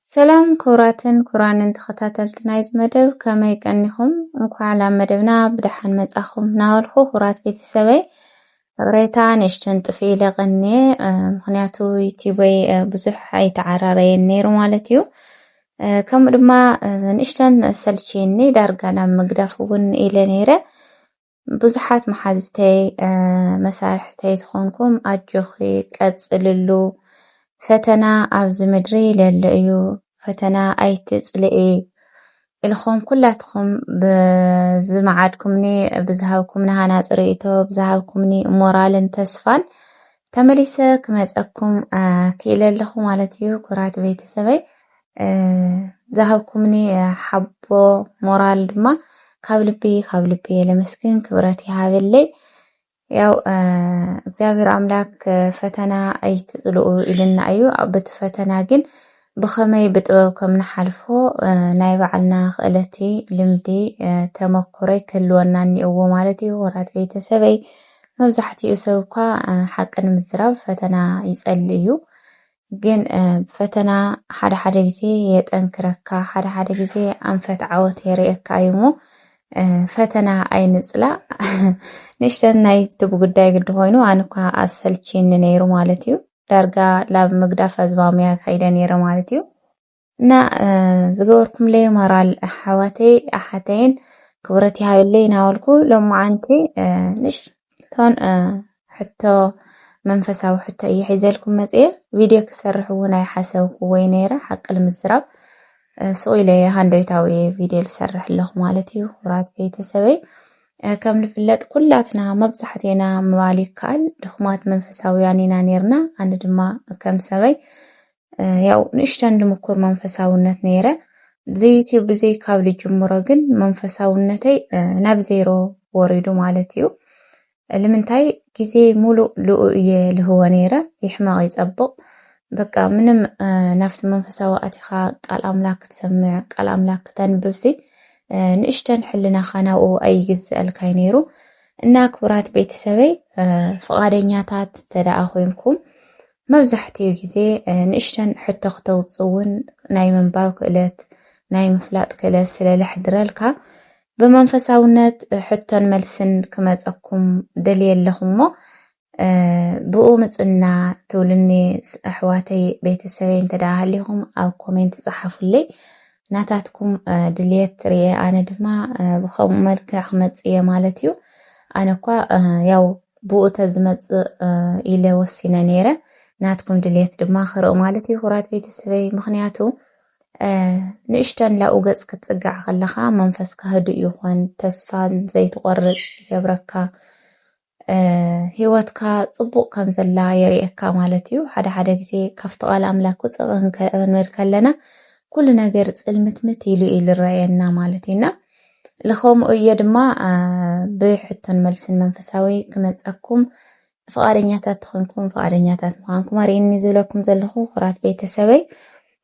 ሰላም ክቡራትን ክቡራንን ተኸታተልቲ ናይዚ መደብ፣ ከመይ ቀኒኹም? እንኳዕ ናብ መደብና ብደሓን መጻኹም እናበልኩ፣ ክቡራት ቤተሰበይ፣ ይቕሬታ ንእሽተን ጥፍእ ኢለ ቀንየ፣ እ፣ ምኽንያቱ ዩቲዩበይ፣ እ፣ ብዙሕ ኣይተዓራረየን ነይሩ ማለት እዩ። እ፣ ከምኡ ድማ፣ እ፣ ንእሽተን ሰልችየኒ፣ ዳርጋ ናብ ምግዳፍ እውን ኢለ ነይረ። ብዙሓት መሓዝተይ፣ እ፣ መሳርሕተይ ዝኾንኩም፣ ኣጆኺ ቀጽልሉ። ፈተና ኣብዚ ምድሪ ለሎ እዩ። ፈተና ኣይትጽልኢ ኢልኹም ኩላትኹም ብዝመዓድኩምኒ፣ ብዝሃብኩምኒ ሃናጺ ርእይቶ፣ ብዝሃብኩምኒ ሞራልን ተስፋን ተመሊሰ ክመጸኩም፣ እ፣ ክኢለ ኣለኹ ማለት እዩ። ክቡራት ቤተሰበይ፣ እ፣ ዝሃብኩምኒ፣ እ፣ ሓቦ ሞራል ድማ ካብ ልቢ፣ ካብ ልቢ እየ ለመስግን። ክብረት ይሃበለይ። ያው፣ እ፣ እግዚኣብሔር ኣምላክ፣ እ፣ ፈተና ኣይትጽልኡ ኢልና እዩ። ኣብ በቲ ፈተና ግን ብኸመይ ብጥበብ ከም ንሓልፎ፣ እ፣ ናይ ባዕልና ክእለቲ፣ ልምዲ፣ እ፣ ተመኩሮይ ክህልወና እኒኦዎ ማለት እዩ። ክቡራት ቤተሰበይ፣ መብዛሕትኡ ሰብ እኳ፣ እ፣ ሓቂ ንምዝራብ ፈተና ይጸልእ እዩ። ግን፣ እ፣ ፈተና ሓደ ሓደ ግዜ የጠንክረካ፣ ሓደ ሓደ ግዜ ኣንፈት ዓወት የርእየካ እዩ እሞ፣ እ፣ ፈተና ኣይንጽላእ። ንእሽተን ናይ ዩቱብ ጉዳይ ግዲ ኮይኑ፣ ኣነ እኳ ኣሰልችኒ ነይሩ ማለት እዩ። ዳርጋ ላብ ምግዳፍ ኣዝማሚያ ከይደ ነይረ ማለት እዩ። እና፣ እ፣ ዝገበርኩምለይ ሞራል ኣሕዋተይ ኣሓተይን ክብረት ይሃበለይ እናበልኩ፣ ሎማዓንቲ፣ እ፣ ንእሽቶን፣ እ፣ ሕቶ መንፈሳዊ ሕቶ እየ ሒዘልኩም መፅየ። ቪድዮ ክሰርሕ እውን ኣይሓሰብኩ ወይ ነይረ፣ ሓቂ ንምዝራብ፣ እ፣ ስቕ ኢለ ሃንደይታዊ ቪድዮ ዝሰርሕ ኣለኹ ማለት እዩ። ክቡራት ቤተሰበይ፣ እ፣ ከም ንፍለጥ ኩላትና መብዛሕቴና ምባል ይከኣል ድኹማት መንፈሳውያን ኢና ነይርና። ኣነ ድማ ከም ሰበይ፣ እ፣ ያው ንእሽተን ድምኩር መንፈሳውነት ነይረ። እዚ ዩቲዩብ እዚ ካብ ልጅምሮ ግን መንፈሳውነተይ፣ እ፣ ናብ ዜሮ ወሪዱ ማለት እዩ። ልምንታይ ግዜ ሙሉእ ልኡ እየ ልህቦ ነይረ። ይሕመቕ ይጸብቕ፣ በቃ ምንም፣ እ፣ ናብቲ መንፈሳዊ ኣቲኻ ቃል ኣምላክ ክትሰምዕ፣ ቃል ኣምላክ ክተንብብሲ፣ እ፣ ንእሽተን ሕልናኻ ናብኡ ኣይግዝአልካይ ነይሩ። እና ክቡራት ቤተሰበይ፣ እ፣ ፍቓደኛታት ተደኣ ኮይንኩም፣ መብዛሕትኡ ግዜ፣ እ፣ ንእሽተን ሕቶ ክተውጽኡ እውን ናይ ምንባብ ክእለት፣ ናይ ምፍላጥ ክእለት ስለ ለሕድረልካ፣ ብመንፈሳውነት፣ እ፣ ሕቶን መልስን ክመጸኩም ደልየ ኣለኹ እሞ፣ እ፣ ብኡ ምጽና ትብሉኒ ስ-፣ ኣሕዋተይ፣ ቤተሰበይ እንተ ደኣ ሃሊኹም ኣብ ኮሜንት ጸሓፉለይ። ናታትኩም፣ እ፣ ድልየት ርኤ ኣነ ድማ፣ እ፣ ብኸምኡ መልክዕ ክመጽእ እየ ማለት እዩ። ኣነ እኳ፣ እ፣ ያው ብኡ ተዝመጽእ፣ እ፣ ኢለ ወሲነ ነይረ። ናትኩም ድልየት ድማ ክርኢ ማለት እዩ፣ ክቡራት ቤተሰበይ። ምኽንያቱ፣ እ፣ ንእሽተን ላኡ ገጽ ክትጽጋዕ ከለኻ መንፈስካ ህዱእ ይኾን፣ ተስፋ ዘይትቖርጽ ይገብረካ። እ፣ ህይወትካ ጽቡቕ ከም ዘላ የርእየካ ማለት እዩ። ሓደ ሓደ ግዜ ካብቲ ቃል ኣምላክ ውጽእ ክንከ-፣ ክንብል ከለና ኩሉ ነገር ጽልምትምት ኢሉ እዩ ዝረኣየና ማለት እዩ። እና ልኸምኡ እየ ድማ፣ እ፣ ብሕቶን መልስን መንፈሳዊ ክመጸኩም ፍቓደኛታት ተኾንኩም፣ ፍቓደኛታት ምዃንኩም ኣርእየኒ ዝብለኩም ዘለኹ ክቡራት ቤተሰበይ።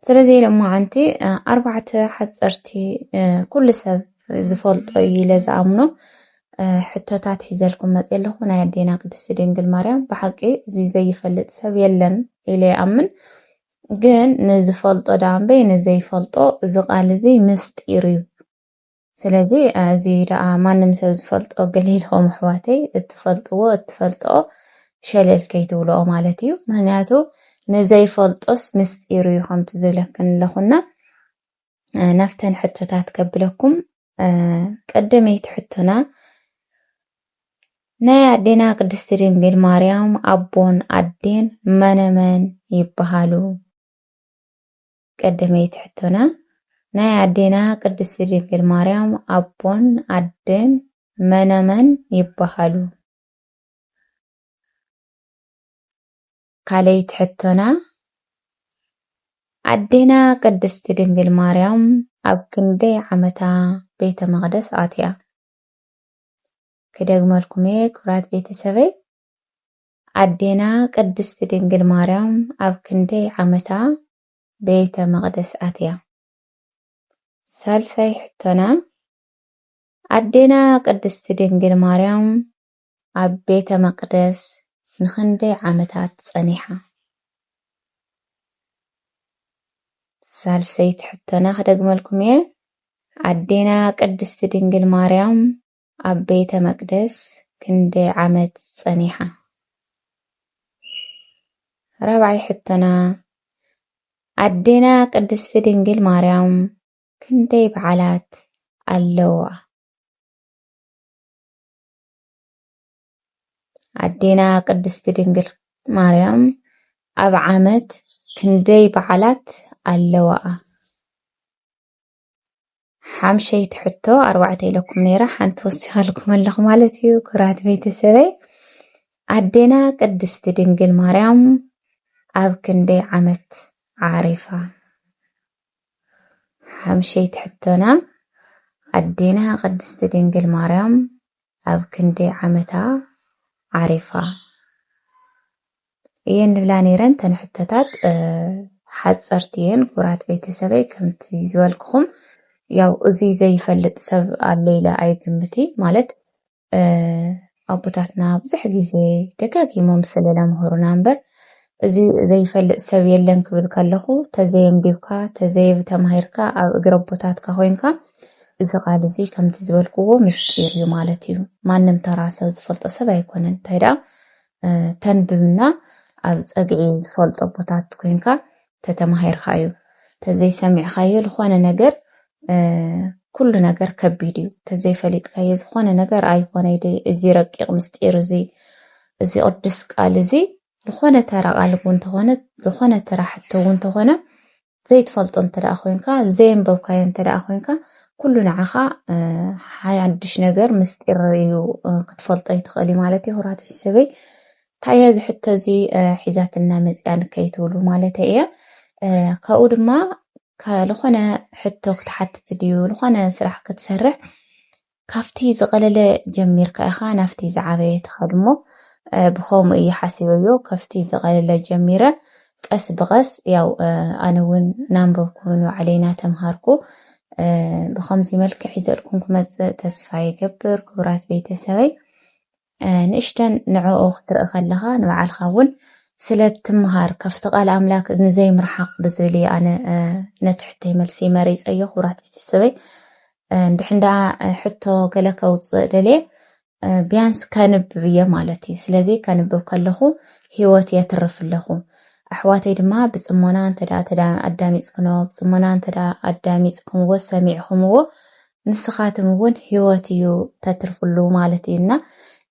ስለዚ ሎማዓንቲ፣ እ፣ ኣርባዕተ ሓፀርቲ፣ እ፣ ኩሉ ሰብ ዝፈልጦ እዩ ኢለ ዝኣምኖ፣ እ፣ ሕቶታት ሒዘልኩም መፅየ ኣለኹ። ናይ ኣዴና ቅድስቲ ድንግል ማርያም ብሓቂ እዚ ዘይፈልጥ ሰብ የለን ኢለ ይኣምን። ግን ንዝፈልጦ ደኣ እምበይ ንዘይፈልጦ እዚ ቃል እዚ ምስጢር እዩ። ስለዚ፣ እዚ ደኣ ማንም ሰብ ዝፈልጦ ገለ ኢልኩም ኣሕዋተይ፣ እትፈልጥዎ፣ እትፈልጥኦ ሸለል ከይትብልኦ ማለት እዩ። ምኽንያቱ ንዘይፈልጦስ ምስጢር እዩ ከምቲ ዝብለክን ኣለኹና። እ፣ ናብተን ሕቶታት ከብለኩም። እ፣ ቀደመይቲ ሕቶና፣ ናይ ኣዴና ቅድስቲ ድንግል ማርያም ኣቦን ኣዴን መነመን ይበሃሉ? ቀደመይቲ ሕቶና፣ ናይ ኣዴና ቅድስቲ ድንግል ማርያም ኣቦን ኣደን መነመን ይበሃሉ? ካልኣይቲ ሕቶና፣ ኣዴና ቅድስቲ ድንግል ማርያም ኣብ ክንደይ ዓመታ ቤተ መቕደስ ኣትያ? ክደግመልኩም እየ ክቡራት ቤተሰበይ፣ ኣዴና ቅድስቲ ድንግል ማርያም ኣብ ክንደይ ዓመታ ቤተ መቕደስ ኣትያ? ሳልሳይ ሕቶና፣ ኣዴና ቅድስቲ ድንግል ማርያም ኣብ ቤተ መቕደስ ንኽንደይ ዓመታት ጸኒሓ? ሳልሰይቲ ሕቶና ክደግመልኩም እየ። ኣዴና ቅድስቲ ድንግል ማርያም ኣብ ቤተ መቅደስ ክንደይ ዓመት ጸኒሓ? ራብዓይ ሕቶና፣ ኣዴና ቅድስቲ ድንግል ማርያም ክንደይ በዓላት ኣለዋ? ኣዴና ቅድስቲ ድንግል ማርያም ኣብ ዓመት ክንደይ በዓላት ኣለዋኣ? ሓምሸይቲ ሕቶ፣ ኣርባዕተ ኢለኩም ነይረ፣ ሓንቲ ወሲኻልኩም ኣለኹ ማለት እዩ። ክቡራት ቤተሰበይ፣ ኣዴና ቅድስቲ ድንግል ማርያም ኣብ ክንደይ ዓመት ዓሪፋ? ሓምሸይቲ ሕቶና፣ ኣዴና ቅድስቲ ድንግል ማርያም ኣብ ክንደይ ዓመታ ዓሪፋ? እየን ንብላ ነይረን። ተን ሕቶታት፣ እ፣ ሓጸርቲ እየን። ክቡራት ቤተሰበይ፣ ከምቲ ዝበልኩኹም፣ ያው፣ እዚ ዘይፈልጥ ሰብ ኣሎ ኢለ ኣይግምቲ። ማለት፣ እ፣ ኣቦታትና ብዙሕ ግዜ ደጋጊሞም ስለ ለምህሩና እምበር፣ እዚ ዘይፈልጥ ሰብ የለን ክብል ከለኹ፣ ተዘየንቢብካ፣ ተዘየተማሂርካ፣ ኣብ እግሪ ኣቦታትካ ኮይንካ፣ እዚ ቃል እዚ ከምቲ ዝበልክዎ ምስጢር እዩ ማለት እዩ። ማንም ተራ ሰብ ዝፈልጦ ሰብ ኣይኮነን። እንታይ ደኣ፣ እ፣ ተንብብና ኣብ ጸግዒ ዝፈልጦ ኣቦታት ኮይንካ ተተማሂርካ እዩ። ተዘይሰሚዕካዮ ዝኾነ ነገር፣ እ፣ ኩሉ ነገር ከቢድ እዩ። ተዘይፈሊጥካዮ ዝኾነ ነገር ኣይኾነ ደ-፣ እዚ ረቂቕ ምስጢር እዚ፣ እዚ ቅዱስ ቃል እዚ ዝኾነ ተራ ቃል እውን እንተኾነ፣ ዝኾነ ተራ ሕቶ እውን እንተኾነ፣ ዘይትፈልጦ እንተ ደኣ ኮይንካ፣ ዘየንበብካዮ እንተ ደኣ ኮይንካ፣ ኩሉ ንዓኻ፣ እ፣ ሓድሽ ነገር ምስጢር እዩ፣ እ፣ ክትፈልጦ ይትኽእል እዩ ማለት እዩ። ክቡራት ቤተሰበይ፣ እንታይ እየ እዚ ሕቶ እዚ፣ እ፣ ሒዛትና መጽያ ንከይትብሉ ማለተይ እየ። እ፣ ካብኡ ድማ፣ ከ-፣ ዝኾነ ሕቶ ክትሓትት ድዩ፣ ዝኾነ ስራሕ ክትሰርሕ፣ ካብቲ ዝቐለለ ጀሚርካ ኢኻ ናብቲ ዝዓበየ ትኸድ እሞ፣ እ፣ ብኸምኡ እየ ሓሲበዮ። ካብቲ ዝቐለለ ጀሚረ ቀስ ብቐስ፣ ያው፣ እ፣ ኣነ እውን ናንበብኩ ንባዕለይ ናተምሃርኩ፣ እ፣ ብኸምዚ መልክዕ ሒዘልኩም ክመጽእ ተስፋ ይገብር። ክቡራት ቤተሰበይ፣ እ፣ ንእሽተን ንዕኡ ክትርኢ ከለኻ ንባዕልኻ እውን ስለ ትምሃር፣ ካብቲ ቃል ኣምላክ ንዘይምርሓቕ ብዝብል እየ ኣነ፣ እ፣ ነቲ ሕቶይ መልሲ መሪጸዮ። ክቡራት ቤተሰበይ፣ እ፣ እንድሕን ደኣ፣ እ፣ ሕቶ ገለ ከውጽእ ደልየ፣ እ፣ ቢያንስ ከንብብ እየ ማለት እዩ። ስለዚ ከንብብ ከለኹ ህይወት የትርፍ ኣለኹ። ኣሕዋተይ ድማ ብጽሞና እንተ ደኣ ተዳ-፣ ኣዳሚጽክኖ፣ ብጽሞና እንተ ደኣ ኣዳሚጽኩምዎ፣ ሰሚዕኩምዎ፣ ንስኻትም እውን ህይወት እዩ ተትርፍሉ ማለት እዩ። እና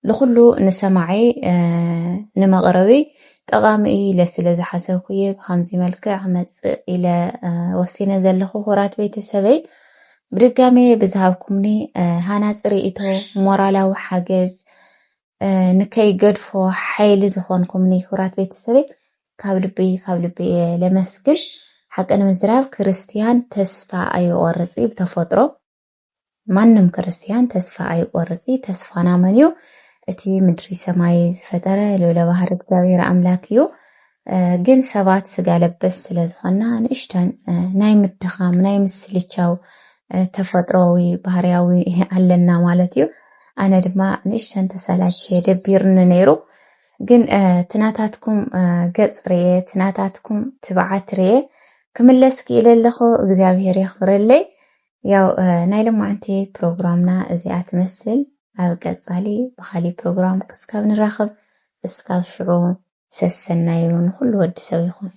ንኹሉ ንሰማዒ፣ እ፣ ንመቕረቢ ጠቓሚ እዩ ኢለ ስለ ዝሓሰብኩ እየ ብኸምዚ መልክዕ ክመጽእ ኢለ፣ እ፣ ወሲነ ዘለኹ። ክቡራት ቤተሰበይ፣ ብድጋሜ ብዝሃብኩምኒ፣ እ፣ ሃናጺ ርእይቶ፣ ሞራላዊ ሓገዝ፣ እ፣ ንከይገድፎ ሓይሊ ዝኾንኩምኒ ክቡራት ቤተሰበይ፣ ካብ ልቢ፣ ካብ ልቢ እየ ለመስግን። ሓቂ ንምዝራብ፣ ክርስትያን ተስፋ ኣይቆርጽ እዩ ብተፈጥሮ። ማንም ክርስትያን ተስፋ ኣይቆርጽ እዩ። ተስፋና መን እዩ? እቲ ምድሪ ሰማይ ዝፈጠረ ልዑለ ባህሪ እግዚኣብሔር ኣምላክ እዩ። እ፣ ግን ሰባት ስጋ ለበስ ስለ ዝኾንና ንእሽተን፣ እ፣ ናይ ምድኻም፣ ናይ ምስልቻው፣ እ፣ ተፈጥሮዊ ባህርያዊ ኣለና ማለት እዩ። ኣነ ድማ ንእሽተን ተሰላችየ ደቢርኒ ነይሩ። ግን፣ እ፣ ትናታትኩም፣ እ፣ ገጽ ርየ፣ ትናታትኩም ትብዓት ርየ ክምለስ ክኢለ ኣለኹ። እግዚኣብሔር የኽብረለይ። ያው፣ እ፣ ናይ ሎማዓንቲ ፕሮግራምና እዚኣ ትመስል። ኣብ ቀጻሊ ብኻሊእ ፕሮግራም ክስካብ ንራኸብ፣ እስካብ ሽዑ ሰሰናዩ ንኹሉ ወዲ ሰብ ይኹን።